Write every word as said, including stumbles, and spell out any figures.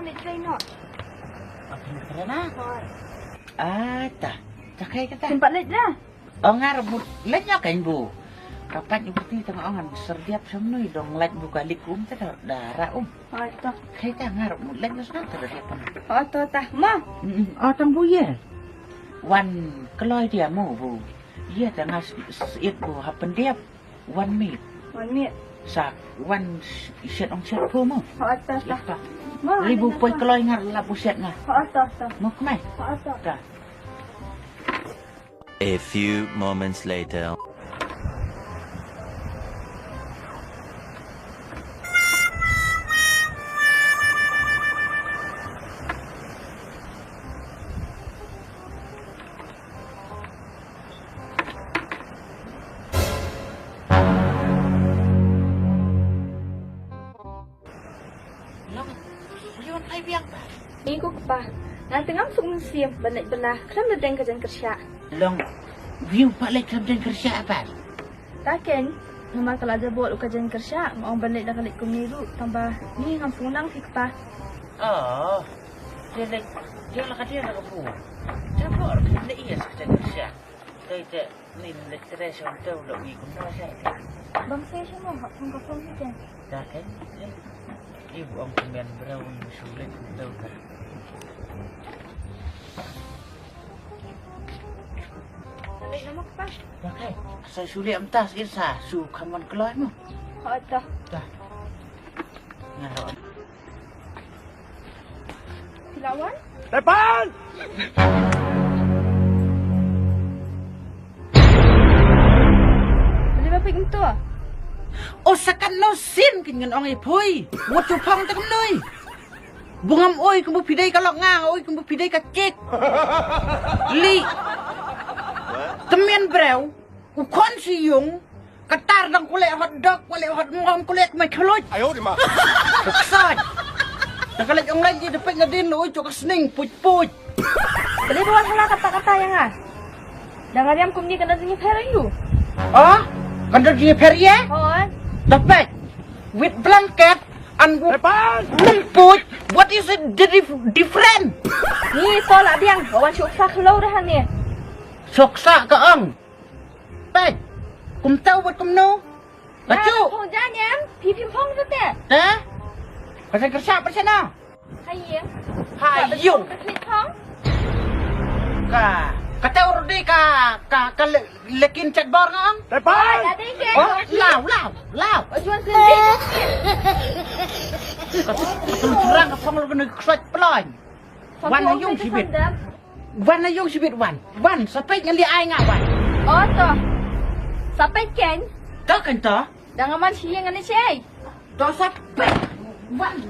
Leit noh. Apa ni kata na? Hoi. Ah, ta. Ta kai kata. Sympat leit dah. Oh, nga ruh mut leit noh kan bu. Kapan ibu ti tang ong ngan syrdiap sha mnui dong leit bu ka lik um ta da ra um. Hoi to. Kai ta nga ruh mut leit noh sngap ta da siap pun. Hoi to ta. Ma. Mm-mm. Oh, tang bu ye. Wan kloi dia mo bu. Ye ta nga s-, s-, it bu ha pyndiap. Wan miet. Wan miet. Sa wan s-, siat ong siat phu mo. Hoi to ta. Ita. Ma. Ribu poi kloi ngar la bu siat nga. Hoi to ta. Mo kmai. Hoi to. Ta. A few moments later. Long, u wan phai biang pa. Ni ko kpa. Nga te ngam suk mynsiem ban leit bylla khlem da deng ka jaiñ kyrshah. Long, u pat leit khlem deng kyrshah pa. Ta ken, namar ka la jabot u ka jaiñ kyrshah, nga ong ban leit da ka leit kumne ruh, tang ba ni ngam suk nang phi kpa. Oh, te leit, te la ka te la ka pu. Te bor ka leit ïa sa ka jaiñ kyrshah. Te te. Nin leit tre shong teu lo i kumno sa. Bang se shong mo hap thong ka phong hi ken. Da ken. I bu ong kmen brau ni su leit teu ka. Leit na mo kpa. Da ken. Sa su leit am tas ir sa su khaman kloi mo. Ho ta. Da. Nga ro. Silawan? Tepan! Boleh ba pik mtua? Oh, sakat no sin kin ngan ong i phui. Wat tu phong tak noi. Bungam oi kumbu pidai ka lok nga, oi kumbu pidai ka kik. Li. Temen breu. U khon shi yung, ka tar dang kuleh hot dog, kuleh hot mom, kuleh mai khloj. Ayo di ma. Ksaj. Da ka leit ong leit ji da pek nadin lu, chok ka sning puj puj. Beli buat hala kata-kata yang ah. Dang ariam kumni kena dini pher ayu. Ah? Kena dini pher ye? Hoi. Da pek. With blanket and with puj. What is it the dif-, different? Ni to la biang, wan chuk sak lo dah ni. Chuk sak ka ong. Peit. Kumta wat kumno. Kachu. Phong jan em, phi phim phong tu te. Te? Ka sa kersa pa sana. Hai yeng. Hai yeng. Ka, ka tau rodi ka, ka, ka le-, lekin chat bor ngam. Tepan. Oh, lao, lao, lao. Ka, ka terang ka phong lo kena ksuat pelan. Wan na yung sibit. Wan na yung sibit wan. Wan, sa peit ngan leh ai nga wan. Oh, to. Sa peit ken? To ken to. Dang aman shi ngan ne shei. To sa peit. Wan.